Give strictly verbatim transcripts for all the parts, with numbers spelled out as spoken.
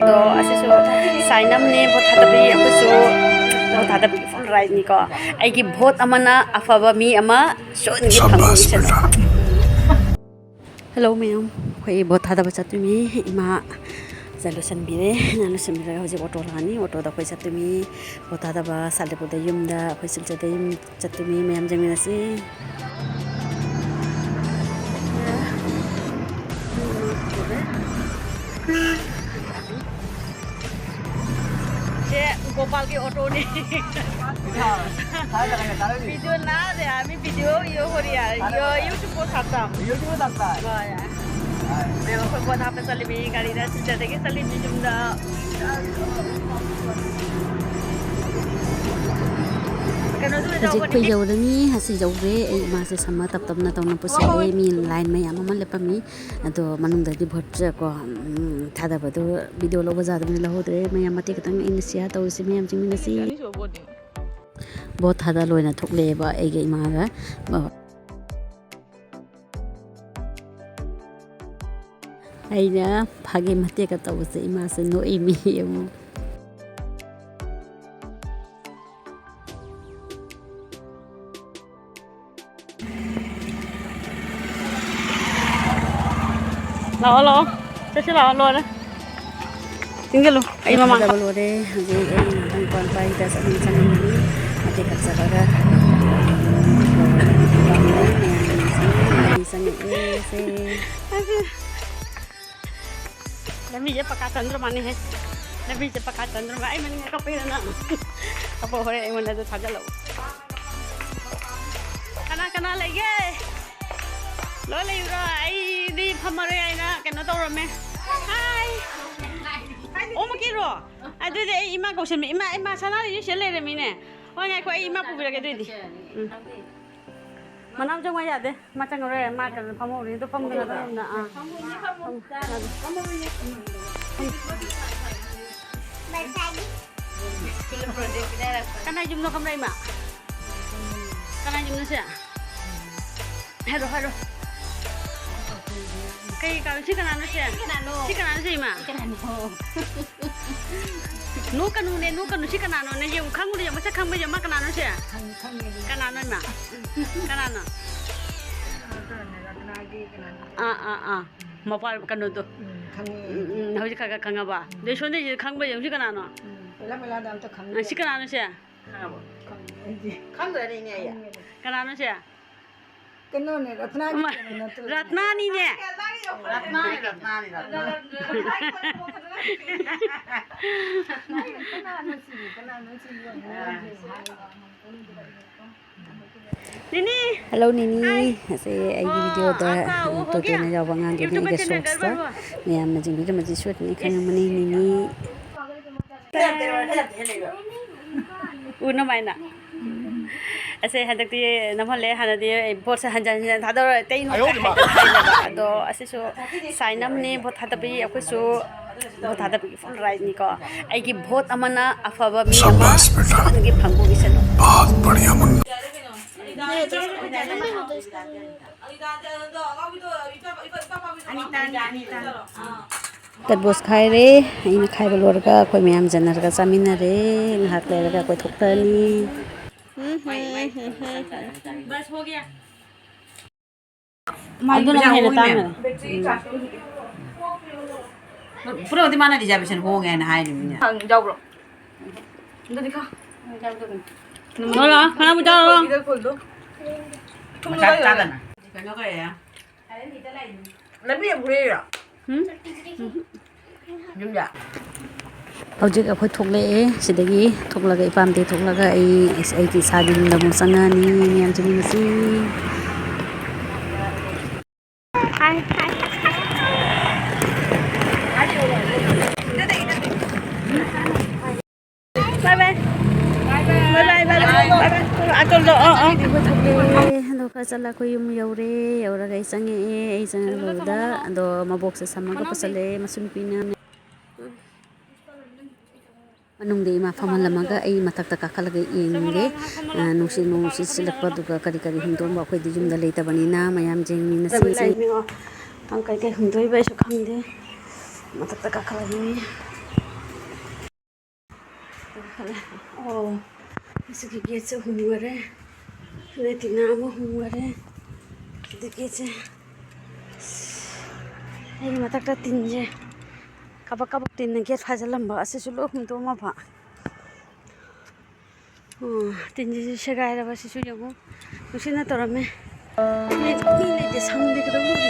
ꯑꯗꯣ ꯑꯁꯤꯁꯨ ꯁꯥꯏꯅꯝꯅꯦ, ꯚꯣꯠ ꯊꯥꯗꯕꯤ꯫ ꯑꯩꯈꯣꯏꯁꯨ ꯚꯣꯠ ꯊꯥꯗꯕꯤꯒꯤ ꯐꯨꯜ ꯔꯥꯏꯠꯅꯤꯀꯣ꯫ ꯑꯩꯒꯤ ꯚꯣꯠ ꯑꯃꯅ ꯑꯐꯕ ꯃꯤ ꯑꯃ ꯁꯣꯏꯗꯅꯒꯤ ꯐꯪꯒꯅꯤ꯫ ꯁꯕꯥꯁ ꯁꯤꯗ꯫ ꯕꯦꯇꯥ꯫ ꯍꯜꯂꯣ ꯃꯌꯥꯝ, ꯑꯩꯈꯣꯏ ꯚꯣꯠ ꯊꯥꯗꯕ ꯆꯠꯇꯣꯏꯅꯤ꯫ ꯏꯃꯥ ꯁꯦ ꯂꯣꯏꯁꯤꯟꯕꯤꯔꯦ꯫ ꯏꯃꯥ ꯂꯣꯏꯁꯤꯟꯕꯤꯔꯒ ꯍꯧꯖꯤꯛ ꯑꯣꯇꯣ ꯂꯥꯛꯑꯅꯤ꯫ ꯑꯣꯇꯣꯗ ꯑꯩꯈꯣꯏ ꯆꯠꯇꯣꯏꯅꯤ꯫ ꯚꯣꯠ ꯊꯥꯗꯕ ꯁꯥꯂꯦꯄꯨꯔꯗ ꯌꯨꯝꯗ, ꯑꯩꯈꯣꯏ ꯁꯤꯜꯆꯔꯗ ꯌꯨꯝ ꯆꯠꯇꯣꯏꯅꯤ꯫ ꯃꯌꯥꯝ ꯌꯦꯡꯃꯤꯟꯅꯁꯤ꯫ ꯁꯦ ꯒꯣꯄꯥꯜꯒꯤ ꯑꯣꯇꯣꯅꯤ꯫ ꯍꯥ, ꯍꯥ, ꯍꯥ, ꯍꯥ꯫ ꯚꯤꯗꯤꯑꯣ ꯅꯥꯗꯦ, ꯑꯃꯤ ꯚꯤꯗꯤꯑꯣ ꯌꯣ ꯍꯣꯔꯤꯌꯥ, ꯌꯣ YouTube ꯄꯣ ꯁꯥꯇꯥ꯫ YouTube ꯄꯣ ꯁꯥꯇꯥ꯫ ꯍꯣꯏ꯫ ꯍꯣꯏ꯫ ꯃꯌꯥꯝ ꯑꯩꯈꯣꯏ ꯄꯣꯠ ꯍꯥꯞꯄ ꯆꯠꯂꯤꯃꯤ, ꯒꯥꯔꯤꯗ ꯁꯤꯗꯗꯒꯤ ꯆꯠꯂꯤꯃꯤ ꯌꯨꯝꯗ꯫ ꯀꯩꯅꯣꯁꯨ ꯍꯧꯖꯤꯛ ꯑꯩꯈꯣꯏ ꯌꯧꯕꯅꯤ꯫ ꯌꯧꯔꯅꯤ꯫ ꯑꯁꯤ ꯌꯧꯔꯦ꯫ ꯑꯩ ꯏꯃꯥꯁꯦ ꯁꯝꯃ ꯇꯞ ꯇꯞꯅ ꯇꯧꯅ ꯄꯨꯁꯜꯂꯦ꯫ ꯃꯤ ꯂꯥꯏꯟ ꯃꯌꯥꯝ ꯑꯃ ꯂꯦꯞꯄꯝꯃꯤ꯫ ꯑꯗꯣ ꯃꯅꯨꯡꯗꯗꯤ ꯚꯣꯠ ꯀꯣ, ꯎꯝ, ꯊꯥꯗꯕꯗꯣ ꯚꯤꯗꯤꯑꯣ ꯂꯧꯕ ꯌꯥꯗꯕꯅꯤꯅ ꯂꯧꯍꯧꯗ꯭ꯔꯦ꯫ ꯃꯌꯥꯝ ꯃꯇꯦꯛ ꯈꯤꯇꯪ ꯑꯩꯅ ꯁꯤꯌꯥꯔ ꯇꯧꯔꯤꯁꯤ꯫ ꯃꯌꯥꯝ ꯆꯤꯡꯃꯤꯟꯅꯁꯤ꯫ ꯚꯣꯠ ꯊꯥꯗ ꯂꯣꯏꯅ ꯊꯣꯛꯂꯛꯑꯦꯕ ꯑꯩꯒ ꯏꯃꯥꯒ꯫ ꯑꯩꯅ ꯐꯥꯒꯤ ꯃꯇꯦꯛꯀ ꯇꯧꯕꯁꯦ ꯏꯃꯥꯁꯦ ꯅꯣꯛꯏꯃꯤ ꯑꯃꯨꯛ꯫ ꯂꯥꯛꯑꯣ, ꯂꯥꯛꯑꯣ꯫ ꯆꯠꯁꯤ ꯂꯥꯛꯑꯣ, ꯂꯣꯏꯔꯦ꯫ ꯆꯤꯡꯁꯤꯜꯂꯨ, ꯑꯩ ꯃꯃꯥꯡ ꯊꯥꯗꯕ ꯂꯣꯏꯔꯦ꯫ ꯍꯧꯖꯤꯛ ꯑꯩ ꯉꯥꯛꯇꯪ ꯀꯣꯟ ꯄꯥꯏꯕꯗ ꯆꯠꯅꯤꯡ ꯆꯠꯅꯤꯡꯕꯅꯤ꯫ ꯃꯇꯦꯛ ꯈꯛ ꯆꯠꯂꯒ ꯃꯌꯥꯝ ꯆꯪꯉꯛꯑꯦ ꯁꯦ꯫ ꯂꯝꯕꯤꯁꯦ ꯄꯀꯥ ꯆꯟꯗ꯭ꯔ ꯃꯥꯅꯦꯍꯦ꯫ ꯂꯝꯕꯤꯁꯦ ꯄꯀꯥ ꯆꯟꯗ꯭ꯔ ꯃꯥ-, ꯑꯩ ꯃꯅꯤꯡꯗ ꯀꯞꯄꯩꯔ ꯅꯪ? ꯀꯞꯄ ꯍꯣꯔꯦꯟ ꯑꯩꯉꯣꯟꯗꯁꯨ ꯊꯥꯖꯤꯜꯂꯛꯎ꯫ ꯀꯅꯥ ꯀꯅꯥ ꯂꯩꯒꯦ? ꯂꯣꯏ ꯂꯩꯕ꯭ꯔꯣ? ꯑꯩꯗꯤ ꯐꯝꯃꯔꯣꯏ ꯍꯥꯏꯅ ꯀꯩꯅꯣ ꯇꯧꯔꯝꯃꯦ꯫ ꯍꯥꯏ꯫ ꯑꯣ, ꯃꯀꯤꯔꯣ? ꯑꯗꯨꯗꯤ ꯑꯩ ꯏꯃꯥ ꯀꯧꯁꯟꯕꯤ-, ꯏꯃꯥ, ꯏꯃꯥ, ꯁꯅꯥꯔꯩꯁꯨ ꯁꯤꯗ ꯂꯩꯔꯝꯃꯤꯅꯦ꯫ ꯍꯣꯏ, ꯉꯥꯏꯈꯣ, ꯑꯩ ꯏꯃꯥ ꯄꯨꯕꯤꯔꯒꯦ ꯑꯗꯨꯏꯗꯤ꯫ ꯎꯝ꯫ ꯃꯅꯥꯎ ꯆꯪꯉꯣ ꯌꯥꯗꯦ꯫ ꯃꯥ ꯆꯪꯉꯔꯣꯏ꯫ ꯃꯥ ꯀꯩꯅꯣ ꯐꯝꯍꯧꯔꯤ꯫ ꯑꯗꯣ ꯐꯝꯗꯅ ꯑꯗꯨꯝ ꯌꯨꯝꯗ, ꯑꯥ꯫ ꯀꯅꯥ ꯌꯨꯝꯅꯣ ꯈꯪꯕ꯭ꯔꯥ ꯏꯃꯥ? ꯀꯅꯥ ꯌꯨꯝꯅꯣ ꯁꯦ? ꯍꯥꯏꯔꯣ, ꯍꯥꯏꯔꯣ꯫ ꯀꯩ ꯀꯥꯎ-, ꯁꯤ ꯀꯅꯥꯅꯣ ꯁꯦ? ꯀꯅꯥꯅꯣ? ꯁꯤ ꯀꯅꯥꯅꯣ ꯁꯦ, ꯏꯃꯥ? ꯀꯅꯥꯅꯣ? ꯅꯣꯛꯀꯅꯨꯅꯦ, ꯅꯣꯛꯀꯅꯨ꯫ ꯁꯤ ꯀꯅꯥꯅꯣꯅꯦ? ꯌꯦꯡꯉꯨ, ꯈꯪꯕ꯭ꯔꯣ? ꯌꯦꯡꯉꯨ, ꯃꯁꯛ ꯈꯪꯕ꯭ꯔꯣ? ꯌꯦꯡꯉꯨ, ꯃꯥ ꯀꯅꯥꯅꯣ ꯁꯦ? ꯈꯪꯉꯦ, ꯈꯪꯉꯦ꯫ ꯀꯅꯥꯅꯣ ꯏꯃꯥ? ꯀꯅꯥꯅꯣ? ꯔꯇꯅꯥꯒꯤ ꯀꯅꯥꯅꯣ? ꯑꯥ, ꯑꯥ, ꯑꯥ꯫ ꯃꯄꯥ ꯀꯩꯅꯣꯗꯣ꯫ ꯎꯝ, ꯈꯪꯉꯦ꯫ ꯎꯝ, ꯎꯝ, ꯍꯧꯖꯤꯛ ꯈꯔ ꯈꯔ ꯈꯪꯉꯕ? ꯎꯝ꯫ ꯑꯗꯩ ꯁꯣꯝꯗꯩꯁꯤꯗ ꯈꯪꯕ꯭ꯔꯥ ꯌꯦꯡꯉꯨ, ꯁꯤ ꯀꯅꯥꯅꯣ? ꯎꯝ, ꯄꯦꯂꯥ ꯄꯦꯂꯥꯗ ꯑꯝꯇ ꯈꯪꯗꯦ꯫ ꯑꯥ, ꯁꯤ ꯀꯅꯥꯅꯣ ꯁꯦ? ꯈꯪꯉꯕꯣ? ꯈꯪꯗꯦ ꯑꯩꯗꯤ꯫ ꯈꯪꯗ꯭ꯔꯅꯦ ꯏꯅꯦ ꯑꯩ? ꯈꯪꯉꯦ꯫ ꯀꯅꯥꯅꯣ ꯁꯦ? ꯀꯩꯅꯣꯅꯦ, ꯔꯠꯅꯥꯒꯤ ꯑꯃ, ꯀꯩꯅꯣ ꯅꯠꯇ꯭ꯔꯣ? ꯔꯠꯅꯥꯅꯤꯅꯦ꯫ ꯔꯠꯅꯥꯅꯤ, ꯔꯠꯅꯥꯅꯤ, ꯔꯠꯅꯥꯅꯤ꯫ ꯀꯅꯥꯅꯣ ꯁꯤꯕꯨ? ꯀꯅꯥꯅꯣ ꯁꯤꯕꯨ? ꯑꯉꯥꯡꯁꯦ ꯍꯥꯏ꯫ ꯅꯤꯅꯤ꯫ Hello, ꯅꯤꯅꯤ꯫ ꯍꯥꯏ꯫ ꯑꯁꯦ ꯑꯩꯒꯤ ꯑꯣ, videoꯗ ꯑꯥ, ꯀꯥ, ꯑꯣ, ꯇꯣꯇꯣꯅ ꯍꯣꯒꯤꯌꯥ꯫ ꯌꯥꯎꯕ ꯑꯉꯥꯡꯗꯨꯅ YouTube ꯑꯩꯒ ꯆꯦꯅꯦꯜ shortsꯇ ꯒꯔꯕꯔ ꯍꯣ꯫ ꯃꯌꯥꯝꯅ ꯌꯦꯡꯕꯤꯔꯝꯃꯗꯤ ꯁꯣꯏꯗꯅ ꯏꯁ꯫ ꯈꯪꯉꯝꯃꯅꯤ, ꯅꯤꯅꯤ꯫ ꯎꯅ ꯃꯥꯏꯅ꯫ ꯑꯁꯦ ꯍꯟꯗꯛꯇꯤ ꯅꯝꯍꯜꯂꯦ, ꯍꯥꯟꯅꯗꯤ ꯑꯩ ꯚꯣꯠꯁꯦ ꯍꯟꯖꯟ ꯍꯟꯖꯟ ꯊꯥꯗꯧꯔ ꯑꯇꯩ ꯑꯌꯣ, ꯏꯃꯥ꯫ ꯍꯥꯏꯅꯕ꯫ ꯑꯗꯣ ꯑꯁꯤꯁꯨ sign ꯑꯃꯅꯤ, ꯚꯣꯠ ꯊꯥꯗꯕꯤ ꯑꯩꯈꯣꯏꯁꯨ ꯚꯣꯠ ꯊꯥꯗꯕꯤꯒꯤ full rightꯅꯤꯀꯣ꯫ ꯑꯩꯒꯤ ꯚꯣꯠ ꯑꯃꯅ ꯑꯐꯕ ꯃꯤ ꯑꯃ ꯁꯕꯥꯁ ꯕꯦꯇꯥ꯫ ꯁꯣꯏꯗꯅꯒꯤ ꯐꯪꯕ ꯑꯣꯏꯁꯅꯨ꯫ ꯕꯍꯨꯠ ꯕꯙꯤꯌꯥ ꯃꯨꯟꯅꯥ꯫ ꯑꯅꯤꯇꯥꯅꯤ, ꯑꯅꯤꯇꯥꯅꯤ꯫ ꯇꯔꯕꯨꯖ ꯈꯥꯏꯔꯦ꯫ ꯑꯩꯅ ꯈꯥꯏꯕ ꯂꯣꯏꯔꯒ ꯑꯩꯈꯣꯏ ꯃꯌꯥꯝ ꯆꯟꯅꯔꯒ ꯆꯥꯃꯤꯟꯅꯔꯦ꯫ ꯉꯥꯏꯍꯥꯛ ꯂꯩꯔꯒ ꯑꯩꯈꯣꯏ ꯊꯣꯛꯂꯛꯑꯅꯤ꯫ ꯕꯁ ꯍꯣ ꯒꯌꯥ꯫ ꯑꯗꯨꯅ ꯍꯦꯟꯅ ꯇꯥꯡꯉꯦ꯫ ꯄꯨꯔꯥꯗꯤ ꯃꯥꯅ reservation ꯍꯣꯡꯉꯦ ꯍꯥꯏꯅ ꯍꯥꯏꯔꯤꯕꯅꯤꯅꯦ꯫ ꯌꯥꯎꯕ꯭ꯔꯣ? ꯑꯗꯨꯗꯤ ꯈꯥ꯫ ꯍꯣꯏ, ꯂꯥꯛꯑꯣ, ꯈꯔ ꯑꯃꯨꯛ ꯆꯥꯔꯣ꯫ ꯊꯨꯝꯗꯣ ꯃꯆꯥ ꯀꯥꯏ ꯌꯧꯔꯦ? ꯆꯥꯗꯅ꯫ ꯀꯩꯅꯣ ꯀꯧꯔꯦ꯫ ꯂꯝꯕꯤ ꯌꯥꯝ ꯐꯨꯔꯦꯔꯣ? ꯎꯝ? ꯌꯨꯝꯗ꯫ ꯍꯧꯖꯤꯛ ꯑꯩꯈꯣꯏ ꯊꯣꯛꯂꯛꯑꯦ꯫ ꯁꯤꯗꯒꯤ ꯊꯣꯛꯂꯒ, ꯏꯄꯥꯝꯗꯒꯤ ꯊꯣꯛꯂꯒ ꯑꯩ, ꯑꯩꯒꯤ ꯏꯁꯥꯒꯤ ꯌꯨꯝꯗ ꯑꯃꯨꯛ ꯆꯪꯉꯛꯑꯅꯤ꯫ ꯃꯌꯥꯝ ꯆꯪꯃꯤꯟꯅꯁꯤ꯫ ꯍꯥꯏ, ꯍꯥꯏ꯫ Bye bye. Bye bye, bye bye, bye bye. ꯑꯆꯣꯜꯗꯣ, ꯑꯥ, ꯑꯥ꯫ ꯑꯗꯣ ꯈꯔ ꯆꯠꯂ ꯑꯩꯈꯣꯏ ꯌꯨꯝ ꯌꯧꯔꯦ꯫ ꯌꯧꯔꯒ ꯑꯩ ꯆꯪꯉꯛꯑꯦ꯫ ꯑꯩ ꯆꯪꯉꯛꯄꯗꯨꯗ ꯑꯗꯣ ꯃꯕꯣꯛꯁꯦ ꯁꯝꯃꯒ ꯄꯨꯁꯜꯂꯛꯑꯦ, ꯃꯁꯨ ꯅꯨꯄꯤꯅ꯫ ꯃꯅꯨꯡꯗ ꯏꯃꯥ ꯐꯝꯍꯜꯂꯝꯃꯒ ꯑꯩ ꯃꯊꯛꯇ ꯀꯥꯈꯠꯂꯒ ꯌꯦꯡꯉꯦ꯫ ꯑ, ꯅꯨꯡꯁꯤꯠ, ꯅꯣꯡ ꯅꯨꯡꯁꯤꯠ ꯁꯤꯠꯂꯛꯄ, ꯑꯗꯨꯒ ꯀꯔꯤ ꯀꯔꯤ ꯍꯨꯟꯗꯣꯛꯑꯝꯕ, ꯑꯩꯈꯣꯏꯗꯤ ꯌꯨꯝꯗ ꯂꯩꯇꯕꯅꯤꯅ ꯃꯌꯥꯝ ꯌꯦꯡꯃꯤꯟꯅꯁꯤ꯫ ꯅꯪ ꯀꯩꯀꯩ ꯍꯨꯟꯗꯣꯏꯕ ꯑꯩꯁꯨ ꯈꯪꯗꯦ꯫ ꯃꯊꯛꯇ ꯀꯥꯈꯠꯂꯛꯏ꯫ ꯀꯥꯈꯠꯂꯦ꯫ ꯑꯣ, ꯑꯁꯤꯒꯤ ꯒꯦꯠꯁꯦ ꯍꯨꯝꯈꯔꯦ꯫ ꯑꯗꯩ ꯇꯤꯅ ꯑꯃ ꯍꯨꯝꯈꯔꯦ꯫ ꯑꯗꯩ ꯒꯦꯠꯁꯦ, ꯑꯩꯒꯤ ꯃꯊꯛꯇ ꯇꯤꯟꯁꯦ ꯀꯕꯛ ꯀꯕꯛ ꯇꯤꯟꯅ ꯒꯦꯠ ꯐꯥꯖꯤꯜꯂꯝꯕ, ꯑꯁꯤꯁꯨ ꯂꯣꯏ ꯍꯨꯝꯗꯣꯛꯑꯝꯃꯕ꯫ ꯑꯣ, ꯇꯤꯟꯁꯤꯁꯨ ꯁꯦꯒꯥꯏꯔꯕ, ꯁꯤꯁꯨ ꯌꯦꯡꯉꯨ, ꯅꯨꯡꯁꯤꯠꯅ ꯇꯧꯔꯝꯃꯦ꯫ ꯃꯤ, ꯃꯤ ꯂꯩꯇꯦ, ꯁꯪꯗꯦ, ꯀꯩꯗꯧꯔꯨꯅꯤ?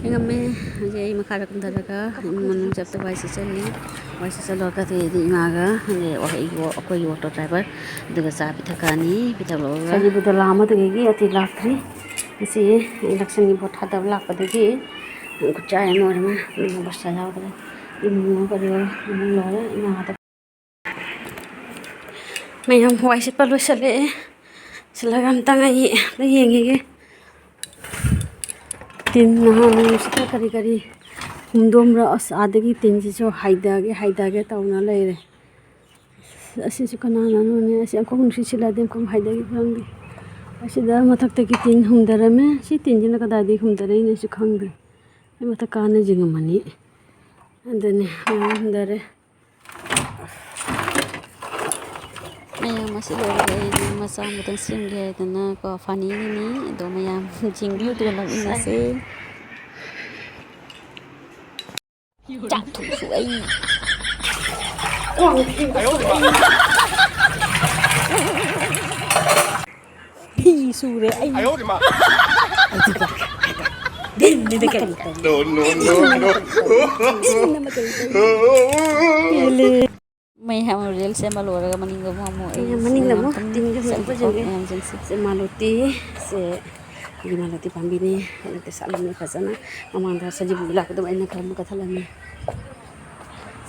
ꯊꯦꯡꯉꯝꯃꯦ꯫ ꯍꯧꯖꯤꯛ ꯑꯩ ꯃꯈꯥꯗ ꯀꯨꯝꯊꯔꯒ ꯏꯃꯨꯡ ꯃꯅꯨꯡ ꯆꯞꯇ ꯋꯥꯏ ꯁꯤꯠꯆꯜꯂꯤ꯫ ꯋꯥꯏ ꯁꯤꯠꯆꯜꯂꯒ ꯑꯗꯨꯗꯤ ꯏꯃꯥꯒ ꯑꯗꯩ ꯑꯩꯒꯤ ꯋꯣ-, ꯑꯩꯈꯣꯏꯒꯤ ꯑꯣꯇꯣ ꯗ꯭ꯔꯥꯏꯚꯔ ꯑꯗꯨꯒ ꯆꯥ ꯄꯤꯊꯛꯀꯅꯤ꯫ ꯄꯤꯊꯛꯂꯛꯑꯒ ꯁꯖꯤꯕꯨꯗꯣ ꯂꯥꯛꯑꯝꯃꯗꯨꯗꯒꯤ ꯑꯇꯩ ꯂꯥꯛꯇ꯭ꯔꯤ꯫ ꯉꯁꯤ ꯏꯂꯦꯛꯁꯟꯒꯤ ꯚꯣꯠ ꯊꯥꯗꯕ ꯂꯥꯛꯄꯗꯒꯤ ꯈꯨꯠꯆꯥꯏ ꯑꯃ ꯑꯣꯏꯔꯝꯃꯦ꯫ ꯑꯗꯨꯅ ꯕꯁꯇ ꯌꯥꯎꯗ꯭ꯔꯦ꯫ ꯏꯃꯨꯡ ꯃꯅꯨꯡ ꯀꯔꯤ ꯑꯣꯏꯔꯣ, ꯏꯃꯨꯡ ꯂꯣꯏꯔꯦ꯫ ꯏꯃꯥ ꯉꯥꯛꯇ꯫ ꯃꯌꯥꯝ ꯋꯥꯏ ꯁꯤꯠꯄ ꯂꯣꯏꯁꯤꯜꯂꯛꯑꯦ꯫ ꯁꯤꯜꯂꯒ ꯑꯝꯇꯪ ꯑꯩ ꯑꯝꯇ ꯌꯦꯡꯈꯤꯒꯦ꯫ ꯇꯤꯟ ꯅꯍꯥꯟ ꯅꯨꯡꯁꯤꯠꯇ ꯀꯔꯤ ꯀꯔꯤ ꯍꯨꯝꯗꯣꯝꯕ꯭ꯔꯥ? ꯑꯁ, ꯑꯥꯗꯒꯤ ꯇꯤꯟꯁꯤꯁꯨ ꯍꯥꯏꯊꯒꯦ, ꯍꯥꯏꯊꯒꯦ ꯇꯧꯅ ꯂꯩꯔꯦ꯫ ꯑꯁꯤꯁꯨ ꯀꯅꯥꯅꯅꯣꯅꯦ? ꯑꯁꯤ ꯑꯃꯨꯛ ꯅꯨꯡꯁꯤꯠ ꯁꯤꯠꯂꯛꯑꯗꯤ ꯑꯃꯨꯛ ꯍꯥꯏꯊꯈꯤꯕ꯭ꯔꯥ ꯈꯪꯗꯦ꯫ ꯑꯁꯤꯗ ꯃꯊꯛꯇꯒꯤ ꯇꯤꯟ ꯍꯨꯝꯊꯔꯝꯃꯦ꯫ ꯁꯤ ꯇꯤꯟꯁꯤꯅ ꯀꯗꯥꯏꯗꯒꯤ ꯍꯨꯝꯊꯔꯛꯏꯅꯣꯁꯨ ꯈꯪꯗꯦ꯫ ꯑꯩ ꯃꯊꯛ ꯀꯥꯅ ꯌꯦꯡꯉꯝꯃꯅꯤ꯫ ꯑꯗꯨꯅꯦ, ꯃꯌꯥꯝ ꯍꯨꯝꯊꯔꯦ꯫ ꯃꯌꯥꯝ ꯑꯁꯤ ꯂꯣꯏꯔꯒ ꯑꯩꯗꯤ ꯃꯆꯥ ꯑꯃꯇꯪ ꯁꯦꯝꯒꯦ ꯍꯥꯏꯗꯅ ꯀꯣ, ꯐꯥꯅꯤꯒꯤꯅꯤ꯫ ꯑꯗꯣ ꯃꯌꯥꯝ ꯌꯦꯡꯕꯤꯌꯨ, ꯑꯗꯨꯒ ꯅꯣꯛꯃꯤꯟꯅꯁꯦ꯫ ꯆꯥꯛ ꯊꯣꯡꯁꯨ ꯑꯩ꯫ ꯐꯤ ꯁꯨꯔꯦ ꯑꯩ꯫ ꯑꯗꯨꯒ ꯗꯤꯟꯅꯤꯗ ꯀꯔꯤ ꯇꯧꯅꯤ? No, no, no, no. ꯗꯤꯟꯅ ꯑꯃ ꯀꯔꯤ ꯇꯧꯅꯤ? ꯄꯦꯜꯂꯦ꯫ ꯃꯌꯥꯝ ꯔꯤꯜꯁ ꯁꯦꯝꯕ ꯂꯣꯏꯔꯒ ꯃꯅꯤꯡꯗ ꯑꯃꯨꯛ ꯍꯥꯃꯨ ꯑꯩ ꯃꯌꯥꯝ ꯃꯅꯤꯡꯗ ꯃꯌꯥꯝ ꯑꯃꯨꯛ ꯄꯨꯟꯅ ꯇꯤꯟꯒ ꯆꯠꯂꯤꯀꯣ ꯍꯨꯝꯃꯛꯄꯁꯤꯡꯁꯦ꯫ ꯃꯌꯥꯝꯁꯤꯡꯁꯦ꯫ ꯁꯦ ꯃꯥꯂꯣꯇꯤ, ꯁꯦ ꯑꯩꯈꯣꯏꯒꯤ ꯃꯥꯂꯣꯇꯤ ꯄꯥꯝꯕꯤꯅꯤ꯫ ꯍꯟꯗꯛꯇꯤ ꯁꯥꯠꯂꯝꯃꯦ ꯐꯖꯅ꯫ ꯃꯃꯥꯡꯗ ꯁꯖꯤꯕꯨꯒꯤ ꯂꯥꯛꯄꯗ ꯑꯩꯅ ꯈꯔ ꯑꯃꯨꯛ ꯀꯛꯊꯠꯂꯝꯃꯦ꯫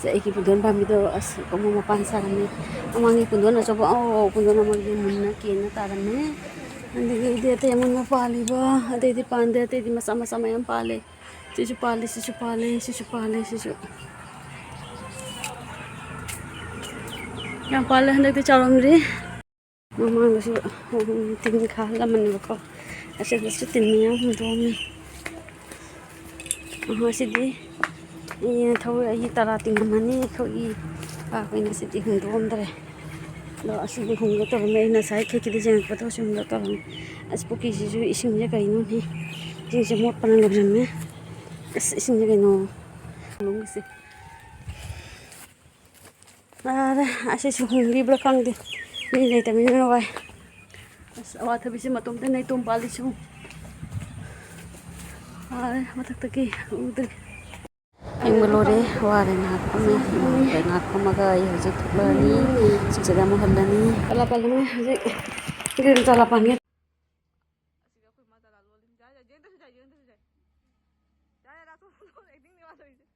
ꯁꯦ ꯑꯩꯒꯤ ꯄꯨꯡꯗꯣꯟ ꯄꯥꯝꯕꯤꯗꯣ ꯑꯁ ꯑꯃꯨꯛ ꯃꯄꯥꯟ ꯁꯥꯔꯝꯃꯦ꯫ ꯃꯃꯥꯡꯒꯤ ꯄꯨꯡꯗꯣꯟ ꯑꯆꯧꯕ, ꯑꯧ, ꯄꯨꯡꯗꯣꯟ ꯑꯃꯗꯤ ꯃꯨꯟꯅ ꯀꯦꯟꯅ ꯇꯥꯔꯝꯃꯦ꯫ ꯑꯗꯒꯤ ꯑꯩꯗꯤ ꯑꯇꯩ ꯑꯃꯨꯟꯕ ꯄꯥꯜꯂꯤꯕ, ꯑꯇꯩꯗꯤ ꯄꯥꯟꯗꯦ, ꯑꯇꯩꯗꯤ ꯃꯆꯥ ꯃꯆꯥ ꯃꯌꯥꯝ ꯄꯥꯜꯂꯦ꯫ ꯁꯤꯁꯨ ꯄꯥꯜꯂꯤ, ꯁꯤꯁꯨ ꯄꯥꯜꯂꯤ, ꯁꯤꯁꯨ ꯄꯥꯜꯂꯤ, ꯁꯤꯁꯨ꯫ ꯌꯥꯝ ꯄꯥꯜꯂꯦ, ꯍꯟꯗꯛꯇꯤ ꯆꯥꯎꯔꯝꯗ꯭ꯔꯤ꯫ ꯃꯃꯥꯡꯗꯁꯨ ꯇꯤꯟ ꯈꯥꯍꯜꯂꯝꯕꯅꯦꯕꯀꯣ꯫ ꯑꯁꯤꯗꯁꯨ ꯇꯤꯟ ꯃꯌꯥꯝ ꯍꯨꯟꯗꯣꯛꯑꯝꯃꯤ꯫ ꯑꯍꯣ, ꯑꯁꯤꯗꯤ ꯏꯅ ꯊꯧꯔꯤ, ꯑꯩꯒꯤ ꯇꯔꯥ ꯇꯤꯡꯉꯝꯃꯅꯤ꯫ ꯑꯩꯈꯣꯏꯒꯤ ꯄꯥꯛꯄꯅ ꯑꯁꯤꯗꯤ ꯍꯨꯟꯗꯣꯛꯑꯝꯗ꯭ꯔꯦ꯫ ꯑꯗꯣ ꯑꯁꯤꯗꯤ ꯍꯨꯟꯒꯦ ꯇꯧꯔꯝꯃꯦ꯫ ꯑꯩꯅ ꯉꯁꯥꯏ ꯈꯦꯠꯀꯤꯗ ꯌꯦꯡꯉꯛꯄꯗꯣ ꯁꯤ ꯍꯨꯟꯒꯦ ꯇꯧꯔꯝꯃꯦ꯫ ꯑꯁ, ꯄꯨꯈ꯭ꯔꯤꯁꯤꯁꯨ ꯏꯁꯤꯡꯁꯦ ꯀꯩꯅꯣꯅꯦ? ꯏꯁꯤꯡꯁꯦ ꯃꯣꯠꯄꯅ ꯂꯣꯏꯔꯝꯃꯦ꯫ ꯑꯁ, ꯏꯁꯤꯡꯁꯦ ꯀꯩꯅꯣ? ꯃꯅꯨꯡꯒꯤꯁꯦ꯫ ꯌꯥꯔꯦ, ꯑꯁꯤꯁꯨ ꯍꯨꯟꯕꯤꯕ꯭ꯔꯥ ꯈꯪꯗꯦ꯫ ꯃꯤ ꯂꯩꯇꯕꯅꯤꯅ ꯋꯥꯏ꯫ ꯑꯁ, ꯑꯋꯥꯊꯕꯤꯁꯦ ꯃꯇꯣꯝꯇ ꯅꯩꯇꯣꯝ ꯄꯥꯜꯂꯤꯁꯤꯕꯨ꯫ ꯌꯥꯔꯦ, ꯃꯊꯛꯇꯒꯤ ꯎꯗ꯭ꯔꯦ꯫ ꯌꯦꯡꯕ ꯂꯣꯏꯔꯦ, ꯋꯥꯔꯦ, ꯉꯥꯏꯍꯥꯛ ꯐꯝꯃꯦ꯫ ꯉꯥꯏꯍꯥꯛ ꯐꯝꯃꯒ ꯑꯩ ꯍꯧꯖꯤꯛ ꯊꯣꯛꯂꯛꯑꯅꯤ꯫ ꯁꯤꯗ ꯑꯃꯨꯛ ꯍꯜꯂꯅꯤ꯫ ꯆꯂꯥ ꯄꯥꯜꯂꯝꯃꯦ ꯍꯧꯖꯤꯛ꯫ ꯒ꯭ꯔꯤꯟ ꯆꯂꯥ ꯄꯥꯟꯒꯦ꯫ ꯑꯁꯤꯗ ꯑꯩꯈꯣꯏ ꯃꯥ ꯆꯂꯥ ꯂꯣꯜꯂꯤ꯫ ꯌꯥꯔꯦ, ꯌꯥꯔꯦ, ꯂꯥꯛꯊꯣꯛ, ꯂꯥꯛꯊꯣꯛ, acting ꯅꯦ ꯃꯥ ꯇꯧꯔꯤꯁꯦ꯫